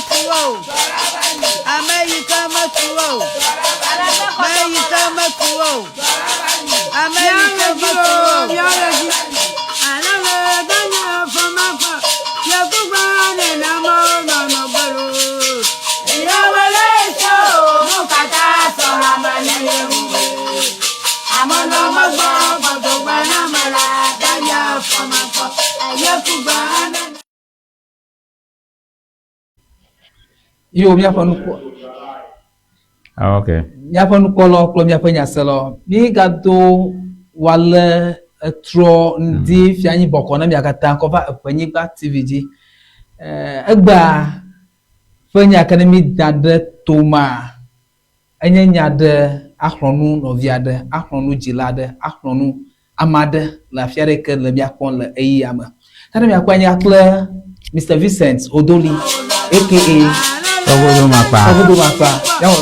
meku o. Ame yi ke meku o. Me yi ke meku o. Ame yi ke meku o. Yo míaƒe nukpɔ. Ah, okay. Míaƒe nukpɔlawo kple míaƒe nyaselawo, mígado wòale etrɔ ŋdi mm. fia anyi bɔkɔ na mia katã kɔ va Eƒenyigba TV dzi. Eh, egbea ƒe nya ke ne mída ɖe toma enye nya ɖe axlɔ̃ nu nɔvi aɖe, axlɔ̃ nu dzila aɖe, axlɔ̃ nu ame aɖe le afi aɖe ke le mía kpɔm le ɣeyiɣia me. Ta ne miakpɔ anya kple Mr. Vincent Odoli aka Tɔgodo Makpa. Tɔgodo Makpa. Míawɔ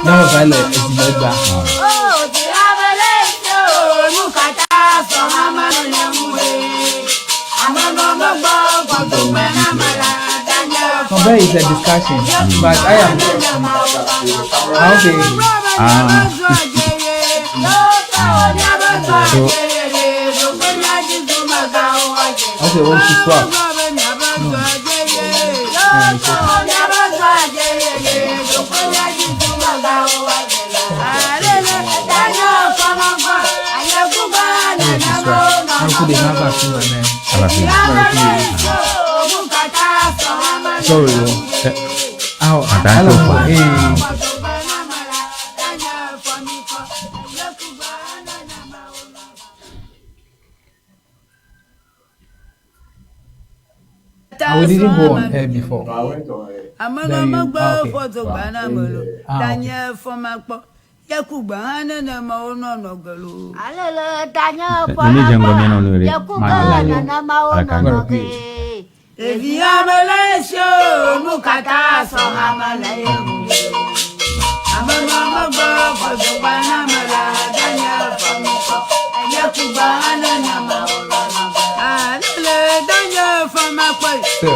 míawɔ va le ezime egbea. No, there is a discussion, but I am okay. Ah. So, okay, we should swap. No. Yeah, it's okay. Sorry, oh. Hello. Hey. Ah, we didn't go on air before. No, I went on air. Then you, ah, okay. Ah, okay. Nini dze ŋgɔ mía nɔnɔewo ɖe, mana So,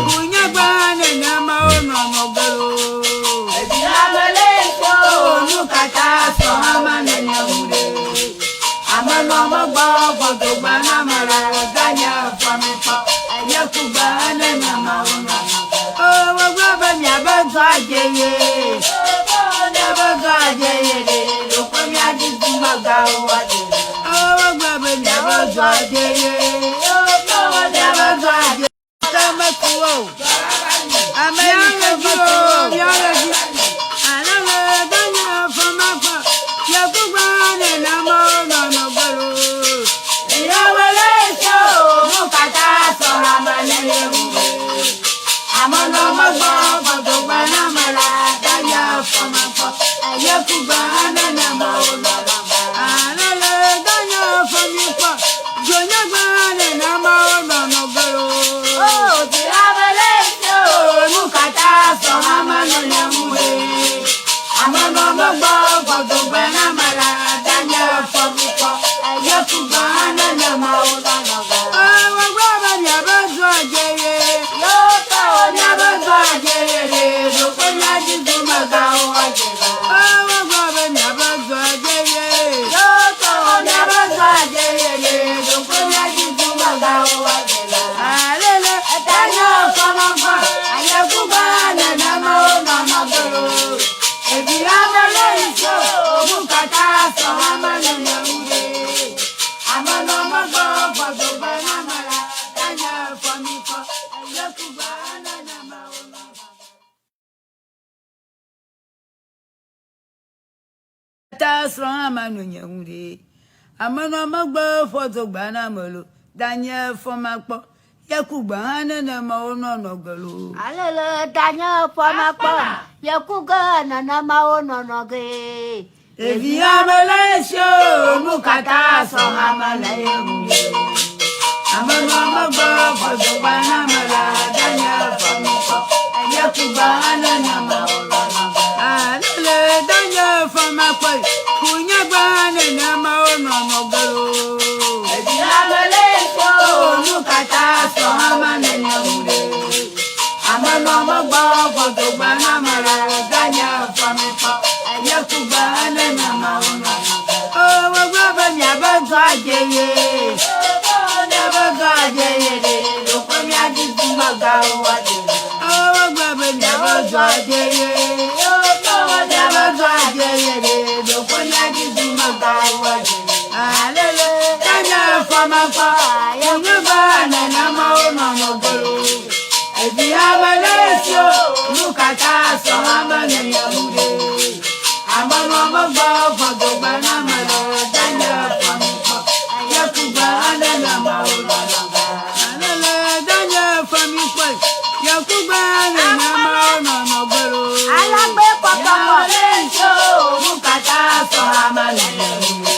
Amenɔ megbɔ vɔdogbe na ame le ganye fɔmikpɔ. Yekugbe nenema wonɔ. O wogblɔ be miabe dɔ adze ye. Miabe dɔ adze ye ɖe. Ɖokpe miadi dumegawo adze. O wogblɔ be miabe dɔ adze ye. Miabe dɔ adze ye ɖe. Ɖokpe miadi dumegawo adze. Alele ganye fɔmikpɔ. Yekugbe nenema wonɔ nɔgbolo. Evi ame ɖe si o, nu katã sɔ ame ne wu ɖe. Amenɔ megbɔ vɔdogbe na ame le danye fɔmikpɔ. Yekugbe nenema wonɔ nɔgbolo. Alele danye fɔmikpɔ. Yekugbe nenema wonɔ nɔgbolo. Alagbe kɔkɔkɔ. Nu katã sɔ ame ne wu ɖe.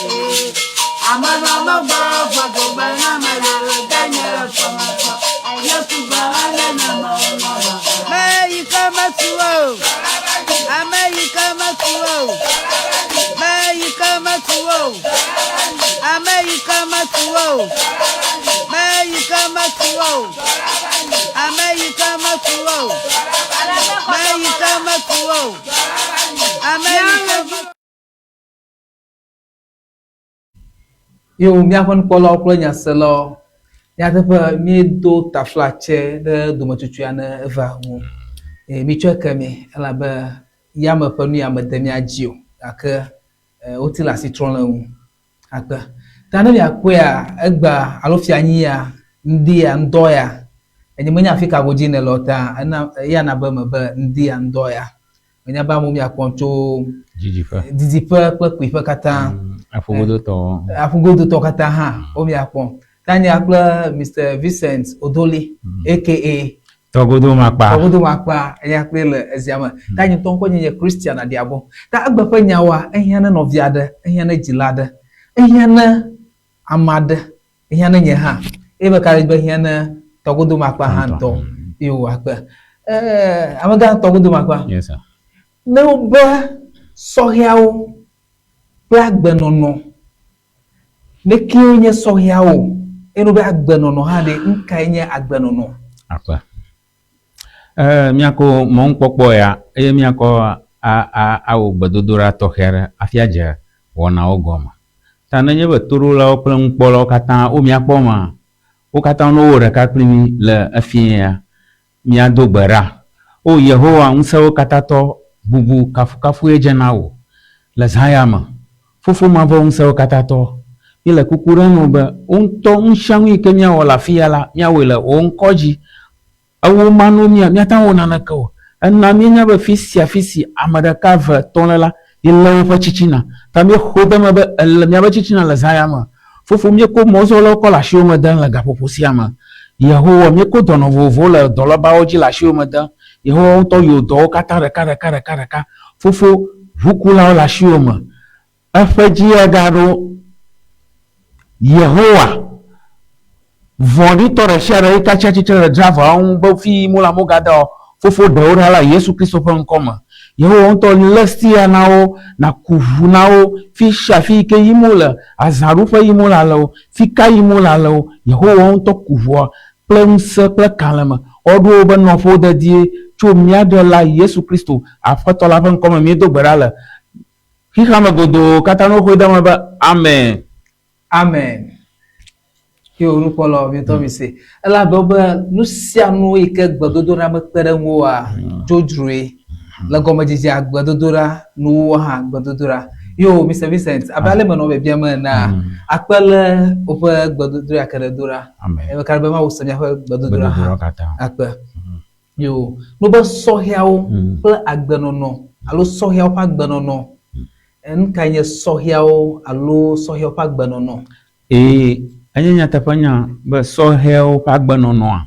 Amenɔ megbɔ vɔdogbe na ame le danye fɔmikpɔ. Yekugbe nenema wonɔ nɔgbolo. Meyi ke metu o. Ame yi ke metu o. Meyi ke metu o. Ame yi ke metu o. Meyi ke metu o. Ame yi ke metu o. Meyi ke metu o. Ame yi ke metu Yo, míaƒe nukpɔlawo kple nyaselawo, nyateƒe míedo taflatse ɖe dometsotsoea ne eva ŋu. Eye mitsɔe ke mi elabe yame ƒe nu ya mede mía dzi o gake e, woti le asi trɔm le eŋu. Akpe. Ta ne miakpɔea, egbea alo fianyia, ŋdi ya, ŋdɔ ya, enye menya afi ka godzi nèle o ta ena eya na be mebe ŋdi ya, ŋdɔ ya. Menya be amewo miakpɔm tso Didiƒe. didiƒe kple kpuiƒe katã. Aƒugodotɔwo. Aƒugodotɔwo katã hã wo miakpɔm. Ta nye kple Mr. Vincent Odoli aka Tɔgodo makpa. Tɔgodo makpa eya kple le ezia me. Ta nye ŋutɔ ŋkɔ nye nye Christian Adiabo. Ta egbe ƒe nyawoa ehiã ne nɔvi aɖe, ehiã ne dzila aɖe, ehiã ne ame aɖe, ehiã ne nye hã. Eye meka ɖe edzi be ehiã ne Tɔgodo makpa hã ŋutɔ. Eye wòakpe. Ɛɛ amegã Tɔgodo makpa. Yes sir. Ne wobe sɔhɛawo kple agbenɔnɔ, nekewo nye sɔhɛawo? Eye ne wobe agbenɔnɔ hã ɖe, nukae nye agbenɔnɔ? Akpe. Ee, míakɔ mɔnukpɔkpɔ ya eye míakɔ a a awɔ gbedodoɖa tɔxɛ aɖe hafi adze wɔnawo gɔme. Ta nenye be toɖolawo kple nukpɔlawo katã wo míakpɔ ma, wo katã ne wowɔ ɖeka kpli mí le efiẽ ya, míado gbe ɖa. O Yehowa Ŋusẽwokatãtɔ, bubu kafukafue dze na wò le zã ya me. Fofo mavɔ Ŋusẽwokatãtɔ, míele kuku ɖem na wò be wò ŋutɔ nusianu yi ke míawɔ le afiya la, míawɔe le wò ŋkɔ dzi. Ewò mano mía, míate ŋu awɔ naneke o. Ena míenya be fi sia fi si ame ɖeka, eve, etɔ̃ le la, yele woƒe tsitsina. Ta míexo de eme be èle míaƒe tsitsina le zã ya me. Fofo, míekɔ mɔzɔlawo kɔ le asiwò me dem le gaƒoƒo sia me. Yehowa, míekɔ dɔnɔ vovovowo le dɔlébawo dzi le asiwò me dem. Yehowa ŋutɔ yɔ dɔwo katã ɖeka ɖeka ɖeka ɖeka. Fofo, ʋukulawo le asiwò me. Eƒe dzi agaɖo Yehowa. Vɔ̃ɖitɔ ɖe sia ɖe yi ke tsia tsitre ɖe dravawo ŋu be fi yim wole amewo gada o, Fofo ɖe wo ɖa le Yesu Kristo ƒe ŋkɔ me. Yehowa ŋutɔ lé sea na wo, nàku ʋu na wo fi sia fi yi ke yim wole, azãɖuƒe yim wole ale o, fi ka yim wole ale o, Yehowa ŋutɔ ku ʋua kple ŋusẽ kple kalẽ me. Woaɖo woƒe nɔƒewo dedie tso mía Ɖela Yesu Kristo, Aƒetɔ la ƒe ŋkɔ me míedo gbe ɖa le xexea me godoo katã ne woxɔe de eme be, Amen. Amen. Yo nukpɔlawo mi tɔ mi se. Elabe be nu sia nu yi ke gbedodoɖa mekpe ɖe ŋu oa, dzodzroe. Le gɔmedzedzea gbedodoɖa, nuwuwua hã gbedodoɖa. Yo Mr. Vincent, abe ale menɔ biabiam enea, akpe le woƒe gbedodoɖa ke ɖe do ɖa. Amen. Meka ɖe be Mawu se míaƒe gbedodoɖa hã. Gbedodoɖa katã. Akpe. Yo, nu be sɔhɛawo kple agbenɔnɔ alo sɔhɛawo ƒe agbenɔnɔ. Nu kae nye sɔhɛawo alo sɔhɛawo ƒe agbenɔnɔ? Ee, enye nyateƒenya be sɔhɛwo ƒe agbenɔnɔa,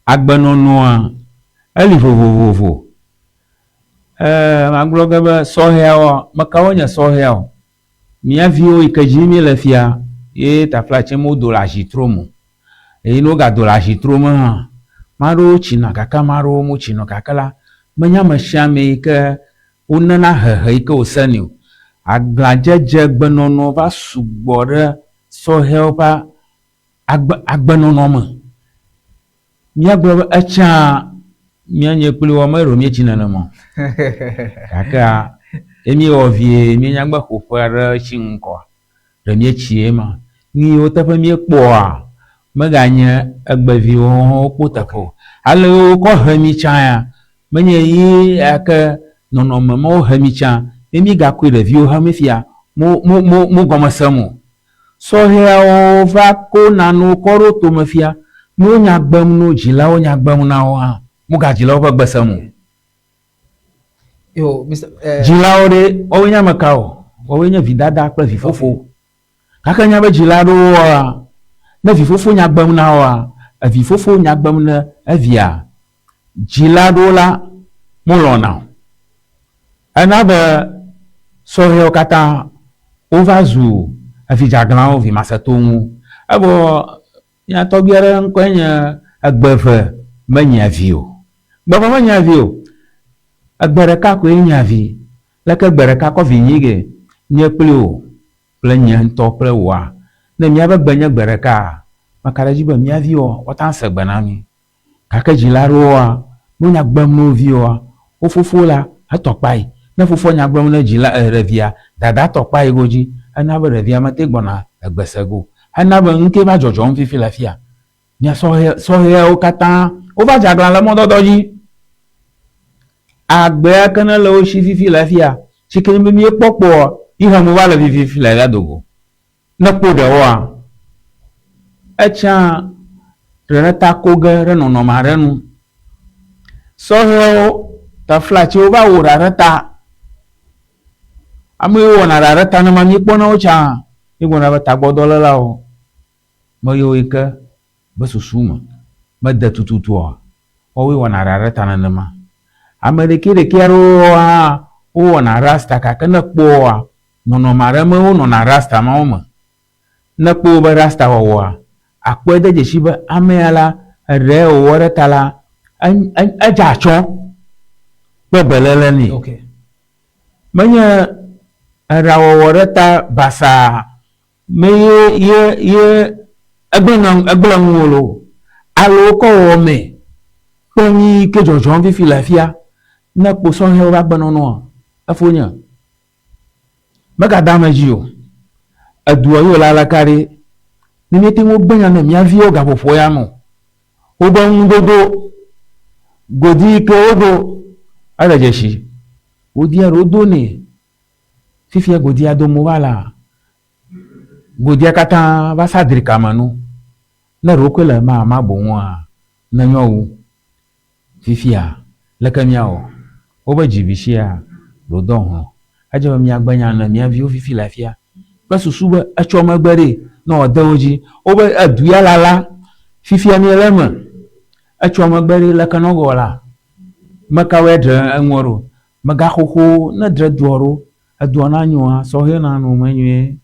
agbenɔnɔa eli vovovovo. Ee, magblɔ ge be sɔhɛawoa, ame kawo nye sɔhɛawo? Mía viwo yi ke dzi míele fia ye taflatse mewodo le azitro me o. Eye ne wogado le azitro me hã, ame aɖewo tsina gake ame aɖewo metsina o gake la, menye ame sia ame yi ke wonana hehe yi ke wòsenɛ o. Aglãdzedze gbenɔnɔ va sugbɔ ɖe sɔhɛwo ƒe agbe agbenɔnɔ me. Míagblɔ be etsã. Míanye kpli wɔ meɖo míetsi nenema o. Gakea, ye míewɔ vie míenya gbe xo ƒe aɖe tsi ŋkɔa, ɖe míetsi ema. Nu yiwo teƒe míekpɔa, meganye egbeviwo hã wokpɔ teƒe o. Ale wokɔ he mí tsã ya, menye ye ake nɔnɔme ma wohe mí tsã, ye mígakɔe ɖeviwo he mí fia, mo, mo, mo, mo gɔme sem o. Sɔhɛawo va ko nanewo kɔ ɖo tome fia, ne wo nya gbem ne wo dzilawo nya gbem na wo hã, mogadzilawo ƒe gbe sem o. Yo, Mr. Eh, Dzilawo ɖe, woawoe nye ame kawo? Woawoe nye vidada kple vifofo. Gake nya be dzila aɖewoa, ne vifofo nya gbem na woa, evifofo nya gbem ne evia. Dzila aɖewo la, molɔ̃na o. Ena be sɔhɛwo katã wova zu evi dzeaglãwo, vi masetoŋuwo. Evɔ mía tɔgbui aɖe ŋkɔe nye Egbeve menyia vi o. Gbeve menyia vi o. Egbe ɖeka koe nyia vi. Leke gbe ɖeka kɔ vi nyi ge? Nye kpli wò kple nye ŋutɔ kple wòa. Ne míaƒe gbe nye gbe ɖekaa, meka ɖe edzi be mía viwo woate ŋu ase gbe na mí. Gake dzila aɖewoa, ne wonya gbem na wo viwoa, wo fofo la, etɔ kpae. Ne fofoa nya gblɔm ne dzila, e, ɖevia, dada tɔ kpae godzi. Ena be ɖevia mete gbɔna egbe se ge o. Ena be nukee va dzɔdzɔm fifi le afia. Mía sɔhɛ, sɔhɛawo katã wova dze aglã le mɔdɔdɔ dzi. Agbea ke ne le wo si fifi le afia, si ke nye be míekpɔ kpɔa, yi hem wova le fifi le la do go. Ne kpo ɖewoa, etsã ɖe ɖe ta ko ge ɖe nɔnɔme aɖe nu. Sɔhɛwo taflatse wova wɔ ɖa ɖe ta. Ame yiwo wɔna ɖa ɖe ta nema míekpɔna wo tsã, míegblɔna be tagbɔdɔlélawo, ame yiwo yi ke be susu me mede tututua, woawoe wɔna ɖa ɖe ta nenema. Ame ɖekɛɖekɛ aɖewo hã wowɔna rasta gake ne ekpɔa Nɔnɔme aɖe me wonɔna rasta mawo me. Ne ekpɔ wobe rasta wɔwɔa, akpɔe de dzesi be amea la, eɖe wòwɔ ɖe ta la, edze atsyɔ kple beléle nɛ. Okay. Menye eɖawɔwɔ ɖe ta basaa me ye ye ye egblẽna egblẽ ŋuwò loo alo wokɔ wɔ mɛ kple nu yi ke dzɔdzɔm fifi le afia. Ne ekpɔ sɔhɛwo ƒe agbenɔnɔa, efonye. Megada ame dzi o. Edua ye wòle aleke ɖe? Ne míete ŋu gbe nya ne mía viwo gaƒoƒo ya me o, wobe ŋuɖoɖo godi yi ke woɖo ele dzesi. Godia ɖewo do nɛ. Fifia godia dom wova lea, godia katã va sa drika me nu. Ne ɖewo koe le ema ma boŋua, nenyo wu. Fifia, leke míawɔ? Wobe dzi vi sia ɖo dɔ hlɔ̃. Edze be míagbe nya ne mía viwo fifi le afia kple susu be etsɔ megbe ɖee ne wòade wo dzi. Wobe edu ya lala, fifia míele eme. Etsɔ megbe ɖee, leke ne wogawɔ la? Mekawoe dre eŋua ɖo? Megaxoxo ne dre dua ɖo, edua nanyoa, sɔhɛ nano eme nyuie.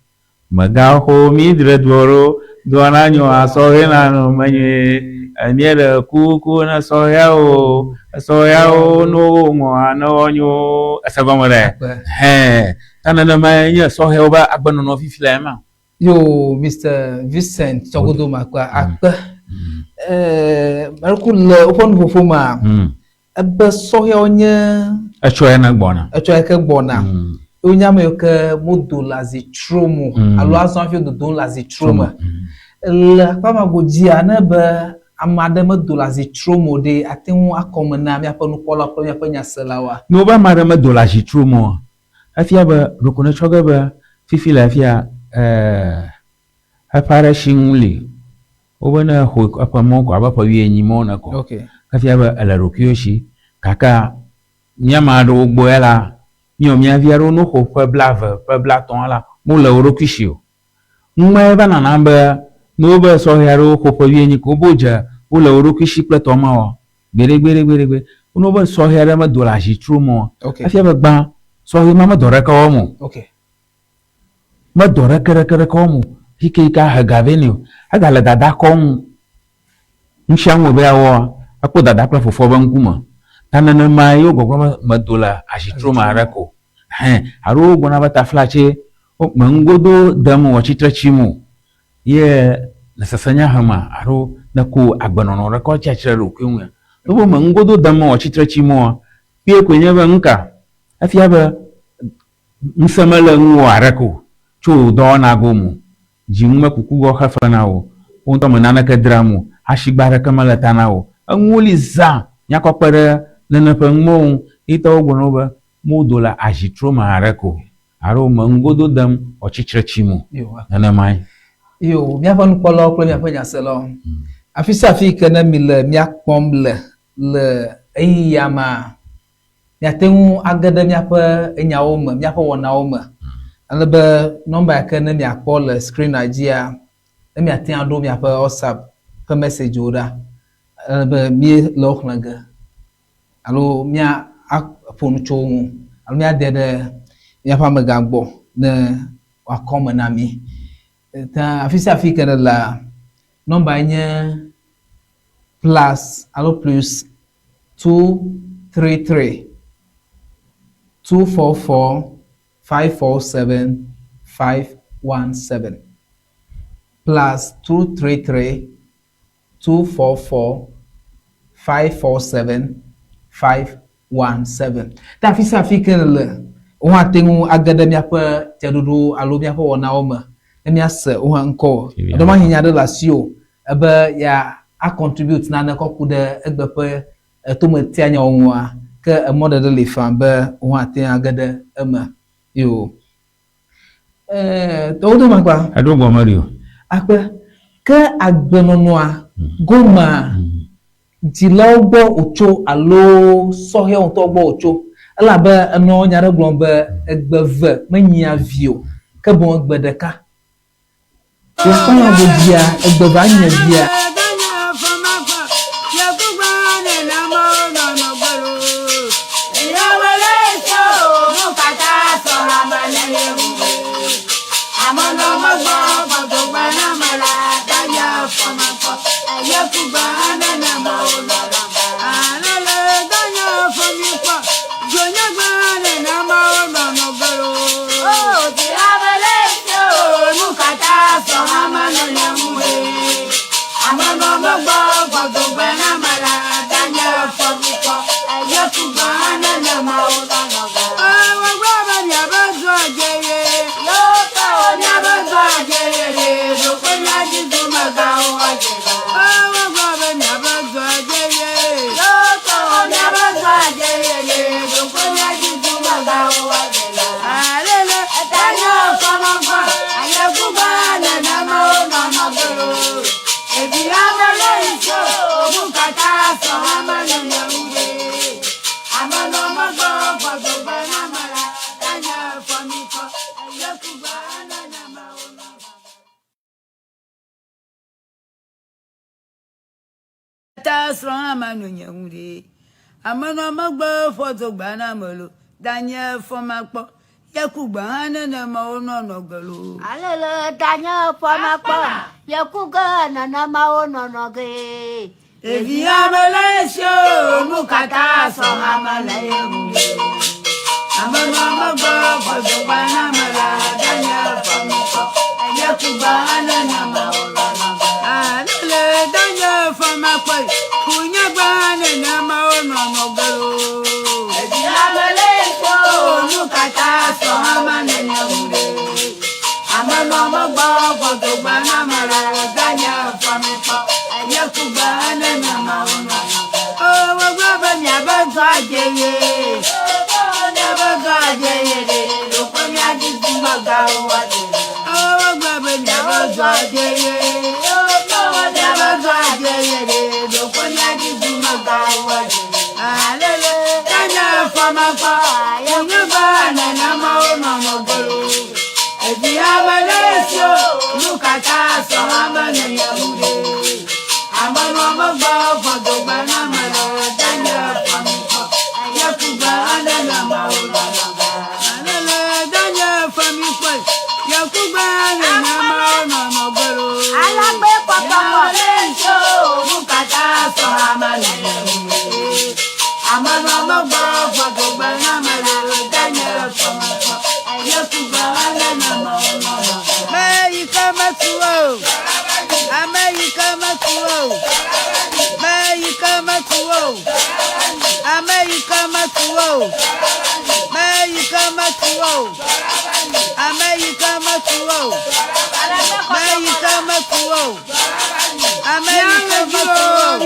Mègaxo mí dre doa ɖo, doa nanyo asɔhɛ nano me nyuie. Míeɖe kuku ne sɔhɛawo, sɔhɛawo no wo ŋɔa ne woanyo. Ese gɔme ɖe? Hɛn. Ta nenemae nye sɔhɛwo be agbenɔnɔ fifi le ema. Yo, Mister Vincent Tɔgodo Makpa, akpe. Eh, meku le woƒe nuƒoƒo mea, ebe sɔhɛwo nye. Etsɔe ne gbɔna. Etsɔe ke gbɔna. Wonye ame yiwo ke modo le azi tro me o alo azɔ hafi wododom le azi tro me. Le akpa ma godzia, ne be ame aɖe medo le azi tro me o ɖe, ate ŋu akɔ me na míaƒe nukpɔlawo kple míaƒe nyaselawoa? Ne wobe ame aɖe medo le azi tro me oa, efia be ɖeko netsɔ ge be fifi le afia eƒe aɖe si ŋu li. Wobe ne exo eƒe mɔ ko abe ƒe wuienyi mɔ ene ko. Efia be ele ɖokuiwò si. Gake mía ame aɖewo gbɔ ya la, míewɔ mía vi aɖewo ne woxo ƒe blave, ƒe blatɔ̃ la, wole wo ɖokui si o. Numae va nana be ne wobe sɔhɛ aɖewo xo ƒe wuienyi ko wobe wodze wole wo ɖokui si kple tɔ mawoa, gbeɖegbeɖegbeɖegbe. Ne wobe sɔhɛ aɖe medo le azitro me oa, efia be gbã, sɔhɛ ma medɔ ɖeke wɔm o. Medɔ ɖekeɖekeɖeke wɔm o. Fi ke yi ke ahe ga vɛ nɛ o. Egale dada kɔm. Nusianu wòbe yeawɔa, ekpɔ dada kple fofoa be ŋkume. Ta nenemae ye wogbɔgblɔ be medo le azitro me aɖeke o. Hẽ, alo wogblɔna be taflatse, me ŋgodo dem o, tsitre tsim o. Ye le sesenya hema alo nèko agbenɔnɔ ɖe kɔ tsi atsitre ɖe ɖokuiwò ŋua, Togbɔ me ŋgodo dem ɔ tsitre tsim oa, kpuie koe nye be nuka? Efia be ŋusẽ mele ŋuwò aɖeke o tso wò dɔwɔna gome o. Dzi ŋu mekuku gɔ xe fe na wò o. Wò ŋutɔ me naneke dram o. Asigba aɖeke mele ta na wò o. Enuwo li zã míakɔ kpe ɖe nene ƒe nuwo ŋu. Yi tɔwo gblɔ na wo be, Mewodo le azitro me aɖeke o alo me ŋgodo dem ɔ tsitre tsim o. Nenemae. Yo, míaƒe nukpɔlawo kple míaƒe nyaselawo, afi sia afi yi ke ne mile mía kpɔm le le ɣeyiɣia mea, miate ŋu age ɖe míaƒe nyawo me, míaƒe wɔnawo me. Ale be nɔmba yi ke ne miakpɔ le screen-a dzia, ne miate ŋu aɖo miaƒe WhatsApp ƒe message-wo ɖa. Ale be míele wo xlẽ ge alo míaƒo nu tso wo ŋu alo míade ɖe míaƒe amegã gbɔ ne wòakɔ eme na mí. Ta afi sia afi ke nèlea, nɔmbae nye plus alo plus 233 244 547 517 plus 233 244 547 517. Ta afi sia afi ke nèle, wò hã ate ŋu age ɖe míaƒe dzeɖoɖowo alo míaƒe wɔnawo me ne míase wò hã ŋkɔ. Ɖewohĩ nya aɖe le asiwò ebe ya a contribute nane kɔ ku ɖe egbe ƒe etometia nyawo ŋua, ke emɔ ɖeɖe li faa be wò hã ate age ɖe eme. Yo. Ɛɛ, tɔwo do makpa. Eɖo gɔme ɖi o. Akpe. Ke agbenɔnɔa gomea, dzilawo gbɔ wòtso alo sɔhɛwo ŋutɔ gbɔ wòtso? Elabe enɔ nya ɖe gblɔm be egbe ve menyia vi o, ke boŋ egbe ɖeka. Le kpɔya godzia, egbe va nye via. Ta srɔ̃ hã manɔ nye ŋu ɖe. Amenɔ megbe fɔ dogba na ame lo. Danye fɔ makpɔ. Yeku gbe hã nenema wonɔnɔ ge lo. Alele danye fɔ makpɔ. Yeku ge nenema wonɔnɔ ge. Ɖevi ame le esi o, nu katã sɔ ame le ye ŋu. Amenɔ megbe fɔ dogba na ame la. Danye fɔ makpɔ. Yeku gbe hã nenema wonɔnɔ ge. Alele danye fɔ makpɔ. Kunye gbe hã nenema wonɔnɔ ge lo. Ɖevi ame le esi o, nu katã sɔ ame le ye ŋu ɖe. Amenɔ megbe fɔ dogba na ame la. Danye fɔ makpɔ. Yeku gbe hã nenema wonɔnɔ ge. O, wogblɔ be miabe dɔ adze ye. Miabe dɔ adze ye ɖe. Ɖokpe mía dzi dumegãwo adze. O, wogblɔ be miabe dɔ adze ye. Miabe dɔ adze ye ɖe. Ɖokpe mía dzi dumegãwo adze. Alele, danye fɔmakpɔ. Yeku gbe nenema wonɔnɔ ge lo. Evi ame ɖe esi o, nu katã sɔ ame nene ŋu ɖe. Amenɔ megbe fɔ dogbe na ame le danye fɔmikpɔ. Yeku gbe nenema wonɔnɔ ge. Alele danye fɔmikpɔ. Yeku gbe nenema wonɔnɔ ge lo. Alagbe kpɔkpɔkpɔ. Ame ɖe esi o, nu katã sɔ ame nene ŋu ɖe. Amenɔ megbe fɔ dogbe na ame le danye fɔmikpɔ. Yeku gbe nenema wonɔnɔ ge. Ame yi ke metu o, ame yi ke metu o, ame yi ke metu. metu o. Ame yi ke metu o. Me yi ke metu o. Ame yi ke metu o. Me yi ke metu o. Ame yi ke metu o.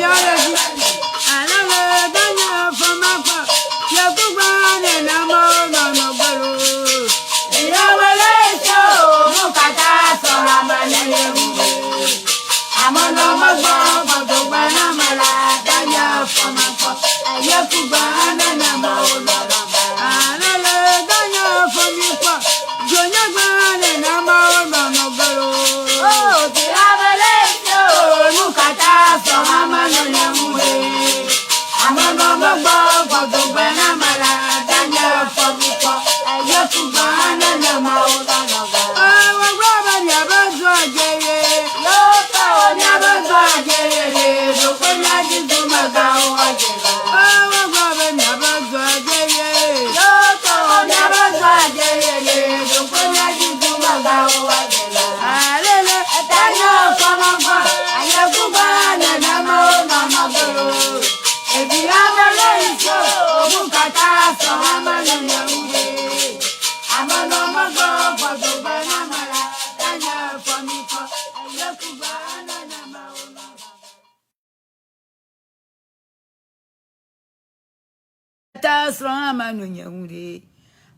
Ta srɔ̃ hã ma no nye ŋu ɖe.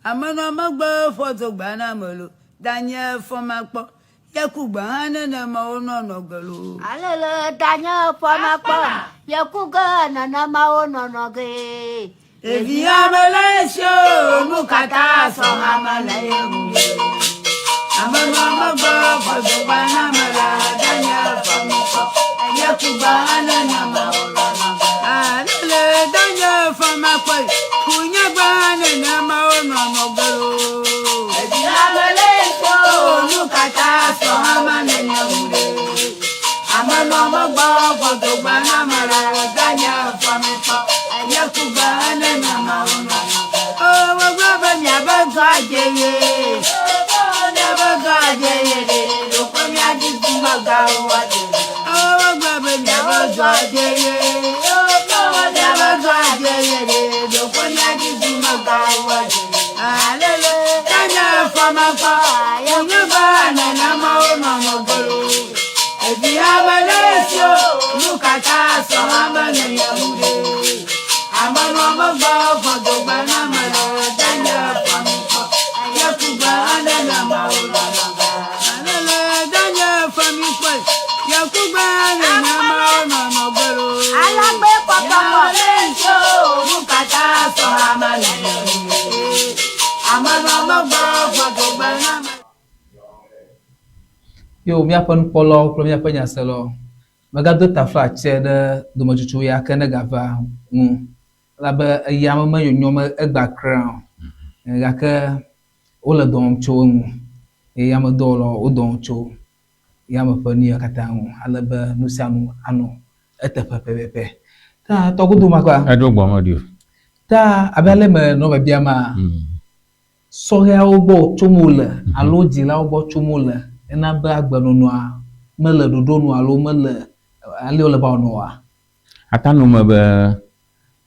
Amenɔ megbe fɔ dzogbea na ame lo. Danye fɔ makpɔ. Yeku gbe hã nenema wonɔnɔ ge lo. Alele danye fɔ makpɔ. Yeku ge nenema wonɔnɔ ge. Ɖevi ame le esi o, nu katã sɔ ame le ye ŋu. Amenɔ megbe fɔ dzogbea na ame la, danye fɔ makpɔ. Yeku gbe hã nenema wonɔnɔ ge. Alele danye fɔ makpɔ. Kunye gbe hã nenema wonɔnɔ ge lo. Ɖevi ame le esi o, nu katã sɔ ame le ye ŋu ɖe. Amenɔ megbe fɔ dzogbea na ame la, danye fɔ makpɔ. Yeku gbe hã nenema wonɔnɔ ge. O, wogblɔ be miabe dɔ adze ye. Miabe dɔ adze ye ɖe. Ɖokpe miadzi dumegãwo adze. O, wogblɔ be miabe dɔ adze ye. Miabe dɔ adze ye ɖe. Ɖokpe miadzi dumegãwo adze. Alele, danye fɔmakpɔ. Nye gbe nenema wonɔnɔ ge lo. Evi ame le esi o, nu katã sɔ ame le ye ŋu ɖe. Amenɔ megbe fɔ dzogbea na ame la, danye fɔmikpɔ. Yeku gbe hã nenema wonɔnɔ ge. Alele, danye fɔmikpɔ. Yeku gbe hã nenema wonɔnɔ ge lo. Alagbe kpɔkpɔkpɔ. Ame le esi o, nu katã sɔ ame le ye ŋu ɖe. Amenɔ megbe fɔ dzogbea na ame. Yo, míaƒe nukpɔlawo kple míaƒe nyaselawo, megado taflatse ɖe dometsotso ya ke ne gava ŋu elabe eya me menyonyo me egba kura o. Gake wole dɔ wɔm tso eŋu eye yamedɔwɔlawo wo dɔ wɔm tso yame ƒe nu ya katã ŋu ale be nu sia nu anɔ eteƒe pɛpɛpɛ. Ta tɔgodo makpa. Eɖo gbɔ meɖi o. Ta abe ale me nɔ biabia ma, sɔhɛawo gbɔ tsom wole alo dzilawo gbɔ tsom wole ena be agbenɔnɔa mele ɖoɖo nu alo mele ale wòle be wòanɔ oa? Ata nu me be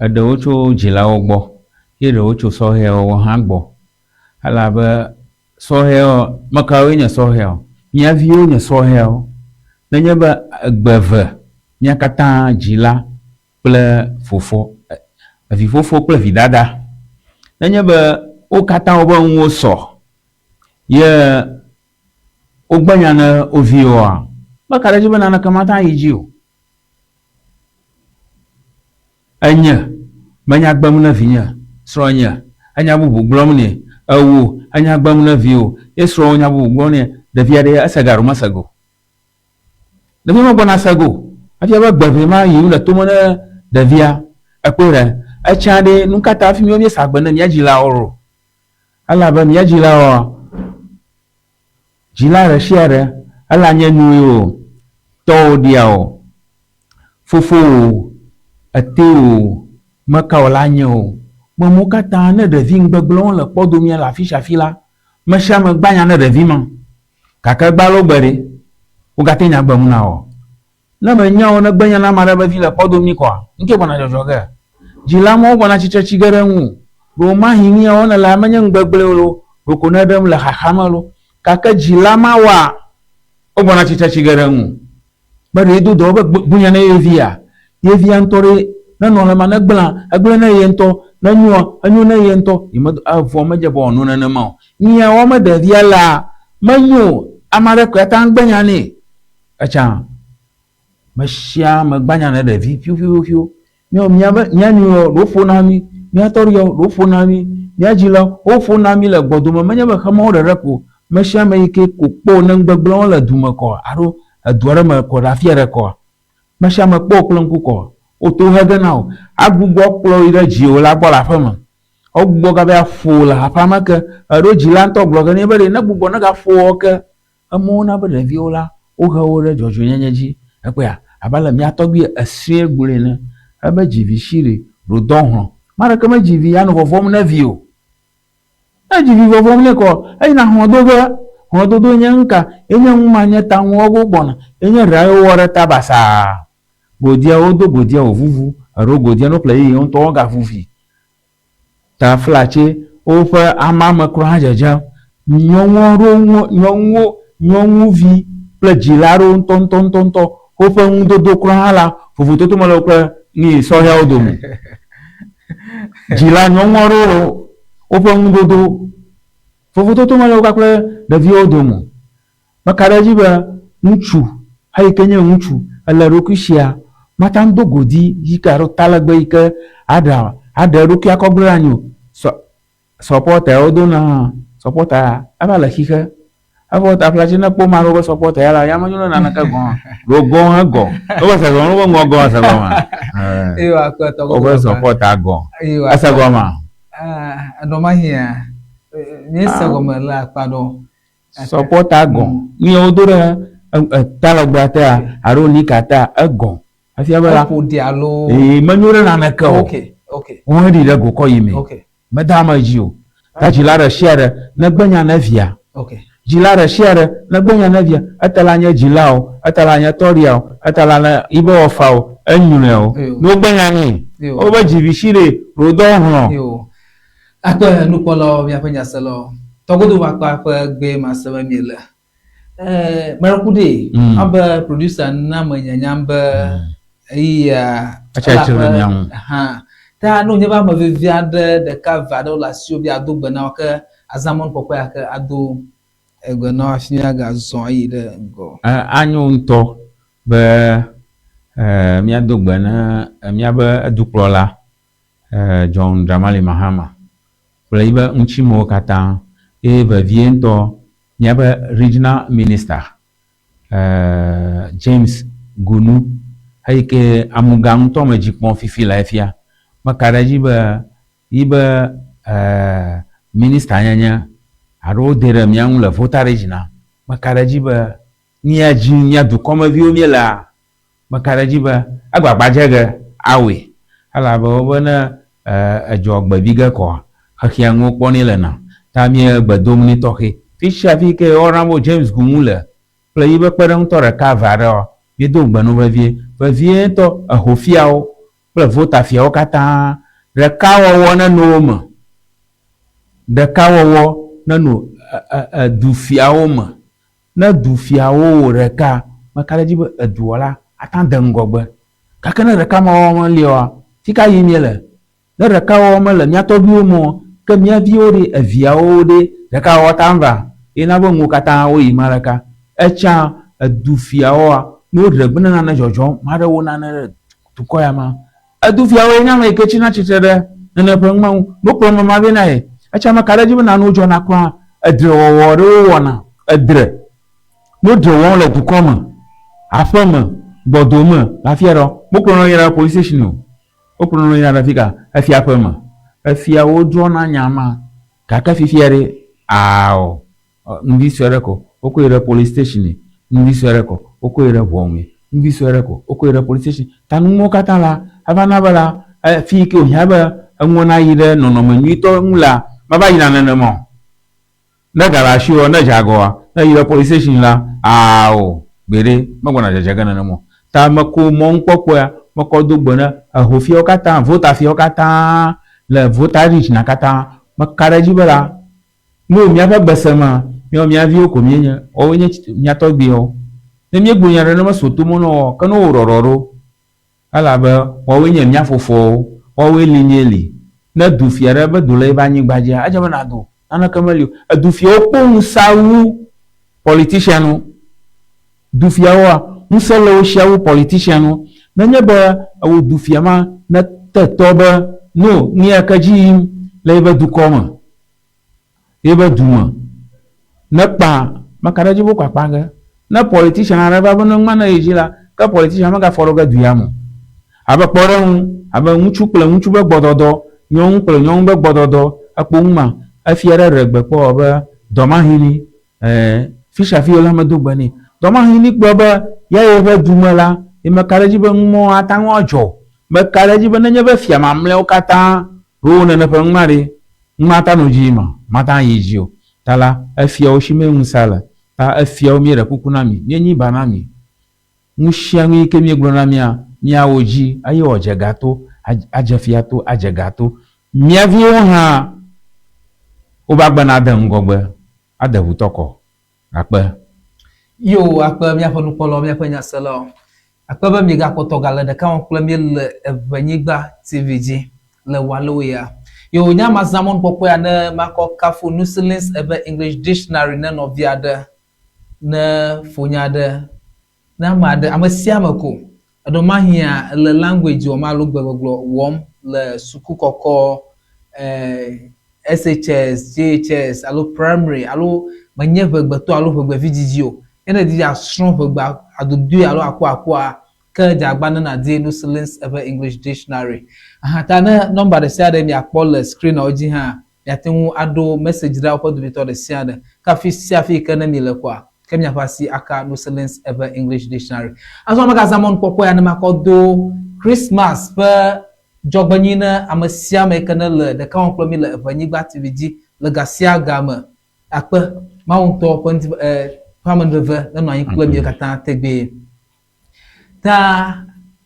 eɖewo tso dzilawo gbɔ ye ɖewo tso sɔhɛwo hã gbɔ. Elabe sɔhɛwo, me kawoe nye sɔhɛwo? Mía viwo nye sɔhɛwo. Nenye be egbe eve mía katã dzila kple fofo, evifofo kple vidada. Nenye be wo katã wobe nuwo sɔ ye wogbe nya ne wo viwoa, meka ɖe edzi be naneke mate ŋu ayi dzi o. Enye, menya gbem ne vinye, srɔ̃nye, enya bubu gblɔm nɛ, ewò, enya gbem ne viwò, ye srɔ̃wò nya bubu gblɔm nɛ, ɖevia ɖe ese ga alo mese ga o. Ɖevia megbɔna se ga o. Efia be gbe ʋɛ ma yim le tome ne ɖevia. Ekpɔe ɖe, etsã ɖe, nukata hafi míawo míesa gbe ne mía dzilawo ɖo? Elabe mía dzilawoa, dzila ɖe sia ɖe, ele anye nyui o, tɔwò ɖia o, fofowò o, etewò o, meka wò la nye o. Memewo katã ne ɖevi ŋugbegblẽwo le kpɔdomia le afi sia afi la, me sia ame gbã nya ne ɖevi ma. Gake gbã alo gbe ɖe, wogate nya gbe ŋu na wò. Ne menya o ne gbe nya na ame aɖe be vi le kpɔdomi kɔa, ŋke gbɔna dzɔdzɔ ge. Dzila mawo gbɔna tsitre tsi ge ɖe ŋuwò. Ɖewomahi nu ya wɔm nèlea menye nu gbegblẽ o loo, ɖeko nèɖem le xaxa me loo. Gake dzila mawoa, wogbɔna tsitre tsi ge ɖe ŋuwò. Be ɖe yedo dɔ be gbe nya na ye via? Ye via ŋutɔ ɖe, ne nɔ le ema ne gblẽa, egblẽ na ye ŋutɔ, ne nyoa, enyo na ye ŋutɔ. Yemedo, evɔ medze be wòano nenema o. Nu ya wɔm ɖevia lea, menyo o. Ame aɖe koe ate ŋu agbe nya nɛ. Etsã, me sia ame gbanya ne ɖevi ƒioƒioƒio. Míawo míabe mía nyruiwo ɖewo ƒona mí, mía tɔɖiawo ɖewo ƒona mí, mía dzilawo woƒona mí le gbɔdome. Menye be xemawo ɖeɖe ko o. Me sia ame yi ke ko kpɔ ne nugbegblẽwo le du me kɔ alo edu aɖe me kɔ le afi aɖe kɔa, me sia ame kpɔ kple ŋku kɔ woto he ge na wò. Agbugbɔ kplɔ yi ɖe dziwò la gbɔ le aƒe me. Wogbugbɔ gava ƒo le aƒea me ke. Eɖo dzila ŋutɔ gblɔ ge nɛ be ɖe ne gbugbɔ negaƒo wɔ ke. Emɔwo na be ɖeviwo la, wohe wo ɖe dzɔdzɔenyenye dzi. Ekpɔea, abe ale mía tɔgbui Esue gblɔe ene, ebe dzi vi si ɖi, ɖo dɔ hlɔ̃. Ame aɖeke medzi vi anɔ vɔvɔ̃m ne vi o. Ne edzi vi vɔvɔ̃m nɛ kɔ, eyina hlɔ̃ do ge. Hlɔ̃dodo nye nuka? Enye nu ma nye ta ŋu wɔge wogbɔna. Enye ɖa ye wowɔ ɖe ta basaa. Godia, wodo godia wòvuvu. Eɖo godia ne woƒle yeye ŋutɔ wogavuvi. Taflatse woƒe amame kura hã dzedzem. Nyɔnu aɖewo nyɔnuwo nyɔnuvi kple dzila aɖewo ŋutɔŋutɔŋutɔ woƒe nudodo kura hã la vovototo mele wo kple nu sɔhɛwo dome o. Dzila nyɔnu aɖewo woƒe nudodo vovototo mele wo kpakple ɖeviwo dome o. Meka ɖe edzi be ŋutsu eyi ke nye ŋutsu ele eɖokui sia mate ŋu do godi yi ke alo talegbe yi ke aɖe aɖe eɖokui akɔ gblẽ ɖe anyi o. Sɔ sɔpɔta ya wodona hã sɔpɔta ya eva le xixe. Evɔ taflatse ne ekpɔ ame aɖewo be sɔpɔta ya la ya menyo ne naneke gɔ̃ hã. Ɖo gɔ̃ hã gɔ̃. Wobe se gɔme wobe ŋɔ gɔ̃ ese gɔmea? Eye wòakpe tɔ Wobe sɔpɔta gɔ̃. Eye Ese gɔmea? Eɖɔmahia míese gɔme le akpa ɖewo. Sɔpɔta gɔ̃. Nu ya wodo ɖe etalegbea tea alo nika tea egɔ̃. Efia be la. Eƒo ɖi alo. Ee, menyo ɖe naneke o. Ok, ok. Wohe ɖi ɖe go kɔ yi me. Ok. Meda ame dzi o. Ta dzila ɖe sia ɖe negbe nya ne via. Ok. Dzila ɖe sia ɖe negbe nya ne via. Eta la nye dzila o, eta la nye tɔɖia o, eta la ne yibe wɔfa o, enyɔe o. Ne wogbe nya nɛ. Wobe dzivi si ɖe ɖodɔ hlɔ̃. Yo. Akpe nukpɔlawo, miaƒe nyaselawo, tɔgodomakpa ƒe gbee ma se be miele. Eh, meɖe ɖee, mm. abe producer na me nyanyam be mm. eyia elabe hã. Ta ne wònye be ame vevi aɖe ɖeka eve aɖewo le asiwò be yeado gbe na wo ke azã mɔnukpɔkpɔ ya ke ado egbe na wo hafi míagazɔ ayi ɖe ŋgɔ. Anyo ŋutɔ be míado gbe na míaƒe dukplɔla John Dramani Mahama kple yiƒe ŋutimewo katã eye vevietɔ míaƒe Regional Minister James Gunu eyi ke Amuga ŋutɔ me dzi kpɔm fifi le fia. Meka ɖe edzi be yiƒe minista nyenye alo wode ɖe mía ŋu le Volta Region meka ɖe edzi be mía dzi mía dukɔmeviwo míelea Meka ɖe edzi be egbagba dze ge awɔe elabe wobe ne edzɔ gbe vi ge kɔa, xexea nuwo kpɔnɛ lena. Ta mie gbe dom nɛ tɔxɛ. Fisia fi ke Honourable James Gumu le kple yibe kpeɖeŋutɔ ɖeka eve aɖewoa, miedo ŋugbe no vevie. Vevietɔ ehofiawo kple votafiawo katã ɖekawɔwɔ neno wo me. Ɖekawɔwɔ neno edufiawo me. Ne du fiawo wò ɖeka, meka ɖe edzi be edua la ate ŋu ade ŋgɔgbe. Gake ne ɖekamewɔwɔ meli oa, fi ka yim míele? Ne ɖekawɔwɔ mele mía tɔgbuiwo me o, ke mía viwo ɖe, eviawo ɖe, ɖekawɔwɔ ate ŋu va? Ye na be nuwo katã woyi ame ɖeka. Etsã edu fiawoa, ne woɖe gbe ne nane dzɔdzɔm, ame aɖe wɔ nane ɖe dukɔ ya mea, edu fiawoe nye ame yi ke tsina tsitre ɖe nene ƒe nu ma ŋu. Ne wokplɔ ame ma vɛ na ye, etsã meka ɖe edzi be nanewo dzɔna kura. Edrewɔwɔ aɖewo wowɔna, edre. Ne wodre wɔm le dukɔ me, aƒe me, gbɔdome, le afi aɖeɔ, wokplɔnɔ yina ɖe police station o. Wokplɔnɔ yina ɖe fika? Efia ƒe me. Efiawo drɔna nya ma. Gake fifia ɖe, ao, ŋdi sue aɖe ko, wokɔe yi ɖe police station, ŋdi sue aɖe ko, wokɔe yi ɖe ʋɔnue, ŋdi sue aɖe ko, wokɔe yi ɖe police station. Ta nu mawo katã la, eva na be la, fi yi ke wòhiã be enuwo nayi ɖe nɔnɔme nyuitɔ ŋu la, meva yina nenema o. Ne ga le asiwò, ne èdze agɔa, ne èyi ɖe police station la, ao, gbeɖe, megbɔna dzedze ge nenema o. Ta meko mɔnukpɔkpɔa mekɔ do gbe ne ehofiawo katã, votafiawo katã le Volta Region katã. Meka ɖe edzi be la, ne wo míaƒe gbe se mea, míawo mía viwo ko míenye, woawoe nye mía tɔgbuiawo. Ne míegblɔ nya ɖe ne meso to me na woa, ke ne wowɔ ɖɔɖɔ ɖo. Elabe woawoe nye mía fofoawo, woawoe li míeli. Ne du fia ɖe be do le eƒe anyigba dzia, edze be nàdo, naneke meli o. Edu fiawo kpɔ ŋusẽ wu politicianwo. Du fiawoa, ŋusẽ le wo sia wu politicianwo. Nenye be ewò du fia ma nete tɔ be no nuya ke dzi yim le yeƒe dukɔ me, yeƒe du me, ne kpa, meka ɖe edzi be wokɔ akpa ge. Ne politician aɖe va be ne ŋma ne yi dzi la, ke politician megafɔ ɖo ge du ya me o. Abe kpɔɖeŋu, abe ŋutsu kple ŋutsu be gbɔdɔdɔ, nyɔnu kple nyɔnu be gbɔdɔdɔ, ekpo ŋma, efia ɖe ɖe gbe kpɔ be dɔmahini, ɛɛ, fisiafi wole medo gbe nɛ. Dɔmahini gblɔ be ya yeƒe du me la, yemeka ɖe edzi be numɔwo ate ŋu adzɔ o. Meka ɖe edzi be nenye be fia mamlɛawo katã ɖo wo nene ƒe numa ɖe, numa ate ŋu anɔ edzi yim ma, mate ŋu ayi edzi o. Ta la, efiawo si mee ŋusẽ le. Ta efiawo míeɖe kuku na mi, míenyi ba na mi. Nusianu yi ke míegblɔ na mía, míawɔ dzi eye wòadze ga to, adze fia to, adze ga to. Mía viwo hã woƒe agbe nade ŋgɔgbe, ade ʋutɔkɔ. Akpe. Yo, akpe míaƒe nukpɔlawo, míaƒe nyaselawo. Akpe be miegakpɔtɔ gale ɖeka wɔm kple mí le Eʋenyigba TV dzi le Waloya. Yo, nye mazã mɔnukpɔkpɔa ne makɔ kafu Nusilin's Eʋe English Dictionary ne nɔvi aɖe, ne fonye aɖe, ne ame aɖe, ame sia ame ko. Eɖo mahia le language wɔm alo gbegbɔgblɔ wɔm le suku kɔkɔ, eh, SHS, JHS alo primary alo menye ʋegbetɔ alo ʋegbevidzidzi o. Ne nèdi be yeasrɔ̃ ʋegbe adodoe alo akuakua, ke dze agba ne nàdi Nusilin's eƒe English Dictionary. Aha ta ne nɔmba ɖe sia ɖe miakpɔ le screenawo dzi hã, miate ŋu aɖo message ɖa woƒe dometɔ ɖe sia ɖe. Ke afi sia afi yi ke ne mile koa, ke miaƒe asi aka Nusilin's eƒe English Dictionary. Azɔ megazã mɔnukpɔkpɔ ya ne makɔ do Christmas ƒe dzɔgbenyui ne ame sia ame yi ke ne le ɖeka wɔm kple mi le Eʋenyigba TV dzi le ga sia ga me. Akpe Mawu ŋutɔ ƒe ŋuti e, ƒe amenuveve nenɔ anyi kple miwo katã tegbee. Ta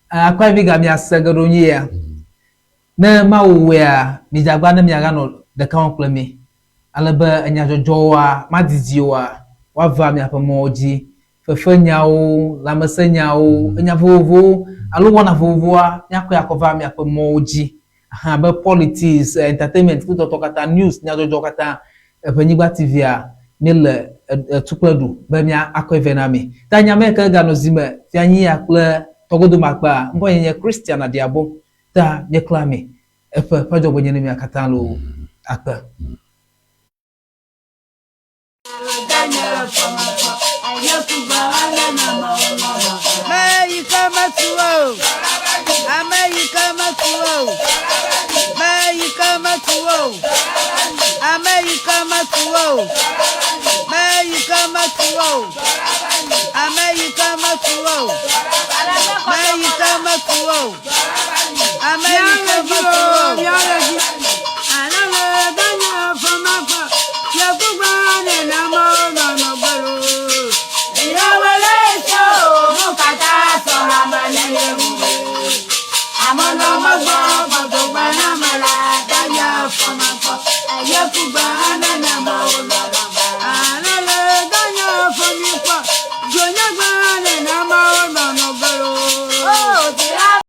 akpa vi ga miase ge ɖo nyuie ya. Ne Mawu wɔea, midze agba ne miaganɔ ɖeka wɔm kple mi. Ale be enyadzɔdzɔwoa madidi oa, woava miaƒe mɔwo dzi. Fefenyawo, lãmesẽnyawo, enya vovovowo alo wɔna vovovoa, míakɔe akɔ va miaƒe mɔwo dzi. Hã be politics, entertainment kple tɔtɔ katã, news, nyadzɔdzɔ katã, Eʋenyigba TV-a, míele etu kple ɖu be mía akɔe vɛ na mi. Ta nya me ke ganɔ zi me fia nyi ya kple tɔgodomakpea, ŋkɔnye nye Christian Adiabo. Ta míeklã mi eƒe ƒe dzɔgbenye ne mia katã loo. Akpe. Ame yi ke metu o, ame yi ke metu o, ame yi ke metu o, ame yi ke metu o, ame yi ke metu o, ame yi ke metu o, ame yi ke metu o, ame yi ke metu o.